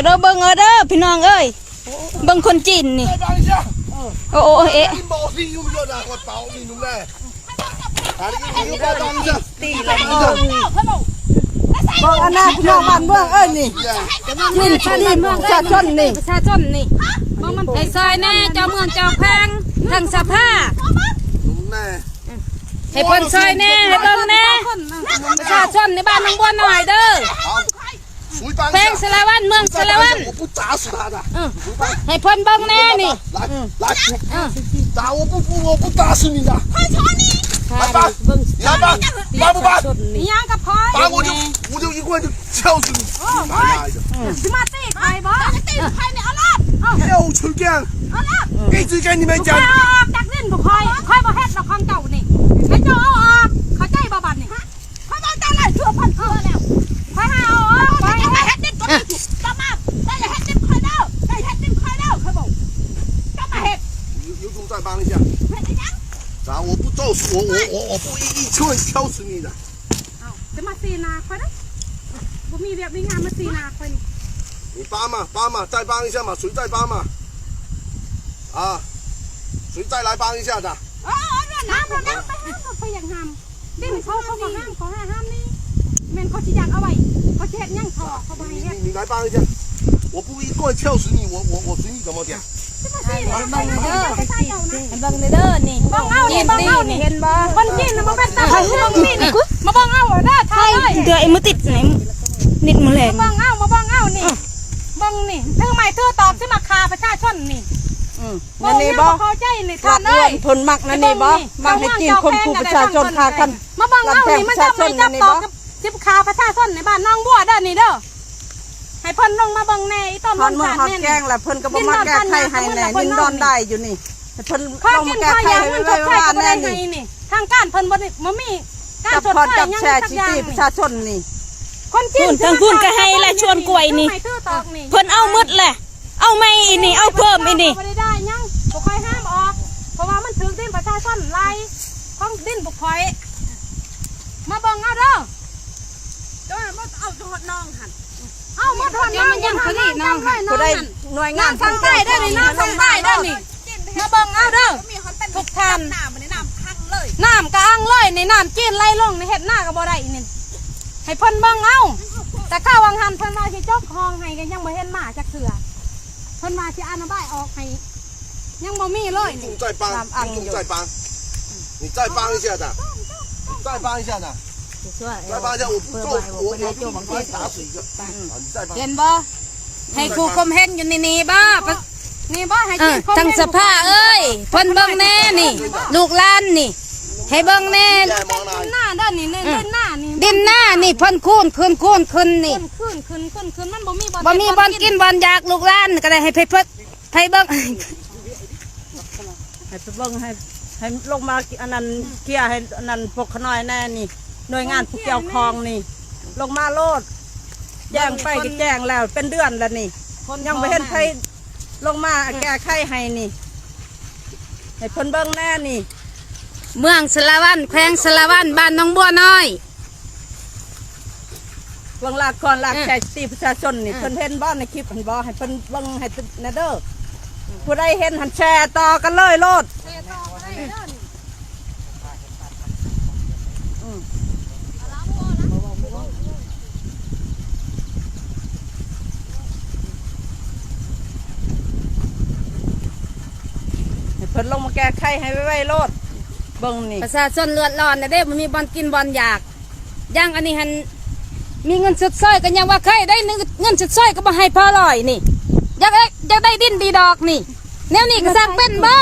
ເດີ ເບິ່ງເອີເດີພີ່ນ້ອງເອີຍ ເບິ່ງຄົນຈີນນີ້ ໂອ້ ໂອ້ ເອະ ເບິ່ງອັນນັ້ນພີ່ນ້ອງບ້ານເມືອງເອີຍນີ້ ຈີນ ຈີນປະຊາຊົນນີ້ ປະຊາຊົນນີ້ ໃຫ້ຊ່ອຍແດ່ເຈົ້າເມືອງເຈົ້າແຂວງ ທາງສະພາ ໃຫ້ເພິ່ນຊ່ອຍແດ່ ໃຫ້ເບິ່ງແດ່ ປະຊາຊົນໃນບ້ານໜອງບົວນ້ອຍເດີ ແຂວງສາລະວັນ ເມືອງສາລະວັນ ເອີ ໃຫ້ເພິ່ນເບິ່ງແດ່ນີ້ ອີຫຍັງກັບຂ້ອຍ ໂອ້ ຂ້ອຍຊິມາຕີຂ້ອຍບໍ່ ເຈົ້າຈະຕີຂ້ອຍນີ້ ເອົາລອດ ເອົາ ເອົາລອດ ຂ້ອຍອອກຈາກດິນພວກຂ້ອຍ ຂ້ອຍບໍ່ເຮັດດອກຂອງເຈົ້ານີ້ ໃຫ້ເຈົ້າເອົາອອກ ເຂົ້າໃຈບໍ່ບັດນີ້ ຂ້ອຍເວົ້າເຈົ້າຫຼາຍເທື່ອພັນເທື່ອແລ້ວ ຂ້ອຍໃຫ້ເອົາອອກ ຂ້ອຍໃຫ້ເຮັດດິນຕົວນີ້ ເຈົ້າມາ ເຈົ້າຢ່າເຮັດດິນຂ້ອຍເດີ ເຈົ້າເຮັດດິນຂ້ອຍເດີ ຂ້ອຍບອກ ເຈົ້າມາເຮັດ 你，你又在帮一下。 ເຮັດອີຫຍັງ 啥？我不做，我，我，我，我不一一去敲死你的。 ເອົ້າ ຈະມາຊີ້ໜ້າຂ້ອຍນະ ບໍ່ມີວຽກມີງານມາຊີ້ໜ້າຂ້ອຍນີ້ 你帮嘛，帮嘛，再帮一下嘛，谁再帮嘛？啊，谁再来帮一下的？ ເອີ ເອີ ເອີ ນຳ ນຳ ນຳ ໄປຫາ ໄປຢາກຫາມ ດິນເຂົາ ເຂົາກໍຫ້າມ ເຂົາຫ້າມນີ້ ແມ່ນເຂົາຊິຢາກເອົາໄວ້ ເຂົາຊິເຮັດຫຍັງເຂົາ ເຂົາບໍ່ໃຫ້ເຮັດ 你，你来帮一下。 我不一棍敲死你，我，我，我随你怎么讲。 ໃຫ້ເບິ່ງເດີ ໃຫ້ເບິ່ງເດີນີ້ ເບິ່ງເອົານີ້ ເບິ່ງເອົານີ້ ເຫັນບໍ່ ຄົນຈີນນະບໍ່ແມ່ນຕາ ເບິ່ງນີ້ ມາເບິ່ງເອົາເດີ ຖ່າຍເລີຍ ເດີ ໄອ້ມືຕິດນີ້ ນິດມືແລງ ມາເບິ່ງເອົາ ມາເບິ່ງເອົານີ້ ເບິ່ງນີ້ ຖືໄມ້ຖືຕອກຊິມາຂ້າປະຊາຊົນນີ້ ອືມ ເບິ່ງນີ້ບໍ່ ເຂົ້າໃຈນີ້ ທ່ານເອີຍ ເພິ່ນມັກນັ້ນນີ້ບໍ່ ມັກໃຫ້ຈີນຂົ່ມຂູ່ປະຊາຊົນ ຂ້າກັນ ມາເບິ່ງເອົານີ້ ມັນຈະໄມ້ຈັບຕອກ ຊິຂ້າປະຊາຊົນໃນບ້ານໜອງບົວເດີນີ້ເດີ ໃຫ້ເພິ່ນລົງມາເບິ່ງແດ່ ອີ່ຕົ້ນ ຮອດມື້ຮອດແກງແລ້ວ ເພິ່ນກໍບໍ່ມາແກ້ໄຂໃຫ້ແດ່ ດິນດອນໄດ້ຢູ່ນີ້ ໃຫ້ເພິ່ນລົງມາແກ້ໄຂໃຫ້ໄວໆແດ່ນີ້ ທາງການເພິ່ນບໍ່ໄດ້ ບໍ່ມີການຊົດເຊີຍຫຍັງຈັກຢ່າງ ປະຊາຊົນນີ້ ຄົນຈີນ ທາງພຸ້ນກໍໃຫ້ແຫຼະ ສວນກ້ວຍນີ້ ເພິ່ນເອົາໝົດແຫຼະ ເອົາໃໝ່ອີກນີ້ ເອົາເພີ່ມອີກນີ້ ບໍ່ໄດ້ໄດ້ຫຍັງ ບໍ່ຄ່ອຍຫ້າມອອກ ເພາະວ່າມັນຖືກດິນປະຊາຊົນຫຼາຍ ຂອງດິນພວກຂ້ອຍ ມາເບິ່ງເອົາເດີ ເຈົ້າມາເອົາຮອດໜອງຫັ້ນ ເອົາໝົດຮອດໜອງ ມັນຍັງຜະລິດໜອງ ຜູ້ໃດໜ່ວຍງານ ນ້ຳທາງໃຕ້ເດີນີ້ ນ້ຳທາງໃຕ້ເດີນີ້ ມາເບິ່ງເອົາເດີ ທຸກທ່ານ ນ້ຳກໍອັ່ງເລີຍນີ້ ນ້ຳຈີນໄຫຼລົງນີ້ ເຮັດນາກໍບໍ່ໄດ້ນີ້ ໃຫ້ເພິ່ນເບິ່ງເອົາ ແຕ່ຄາວຫວ່າງຫັ້ນເພິ່ນວ່າຊິຈົກຮ່ອງໃຫ້ ກໍຍັງບໍ່ເຫັນມາຈັກເທື່ອ ເພິ່ນວ່າຊິອະນະບາຍອອກໃຫ້ ຍັງບໍ່ມີເລີຍ 你再帮，你再帮，你再帮一下的，你再帮一下的，再帮一下，我不够，我，我不够，我打死一个。啊，你再帮。 ເຫັນບໍ່ ໃຫ້ຄູຄົມເຫັນຢູ່ນີ້ ນີ້ບໍ່ ນີ້ບໍ່ ໃຫ້ ເອີ ທາງສະພາເອີຍ ເພິ່ນເບິ່ງແດ່ນີ້ ລູກຫຼານນີ້ ໃຫ້ເບິ່ງແດ່ ດິນນາເດີນີ້ ດິນນານີ້ ດິນນານີ້ ເພິ່ນຄູນຂຶ້ນ ຄູນຂຶ້ນນີ້ ຂຶ້ນ ຂຶ້ນ ຂຶ້ນ ຂຶ້ນ ມັນບໍ່ມີບ່ອນ ບໍ່ມີບ່ອນກິນ ບ່ອນຢາກ ລູກຫຼານກໍໄດ້ ໃຫ້ເພິ່ນ ໃຫ້ເບິ່ງ ໃຫ້ໄປເບິ່ງ ໃຫ້ ໃຫ້ລົງມາ ອັນນັ້ນ ເກຍໃຫ້ ອັນນັ້ນ ພວກຂະນ້ອຍແດ່ນີ້ ໜ່ວຍງານຜູ້ກ່ຽວຂ້ອງນີ້ ລົງມາໂລດ ແຈ້ງໄປກໍແຈ້ງແລ້ວ ເປັນເດືອນແລ້ວນີ້ ຍັງບໍ່ເຫັນໃຜລົງມາແກ້ໄຂໃຫ້ນີ້ ໃຫ້ເພິ່ນເບິ່ງແດ່ນີ້ ເມືອງສາລະວັນ ແຂວງສາລະວັນ ບ້ານໜອງບົວນ້ອຍ ເບິ່ງລາກຄອນລາກແຊ ເອີ ສະຕິປະຊາຊົນນີ້ ເອີ ເພິ່ນເຫັນບໍ່ໃນຄລິບຫັ້ນບໍ່ ໃຫ້ເພິ່ນເບິ່ງໃຫ້ແດ່ເດີ ຜູ້ໃດເຫັນຫັ້ນແຊຕໍ່ກັນເລີຍໂລດ ໃຫ້ເພິ່ນລົງມາແກ້ໄຂໃຫ້ໄວໆໂລດ ເບິ່ງນີ້ ປະຊາຊົນເດືອດຮ້ອນແລ້ວເດ້ ບໍ່ມີບ່ອນກິນບ່ອນຢາກ ຢ່າງອັນນີ້ຫັ້ນ ມີເງິນຊົດເຊີຍກໍຍັງວ່າໄຄ ໄດ້ເງິນຊົດເຊີຍກໍບໍ່ໃຫ້ພໍຮ້ອຍນີ້ ຢາກໄດ້ ຢາກໄດ້ດິນດີດອກນີ້ ແນວນີ້ກໍສ້າງເປັນບໍ່?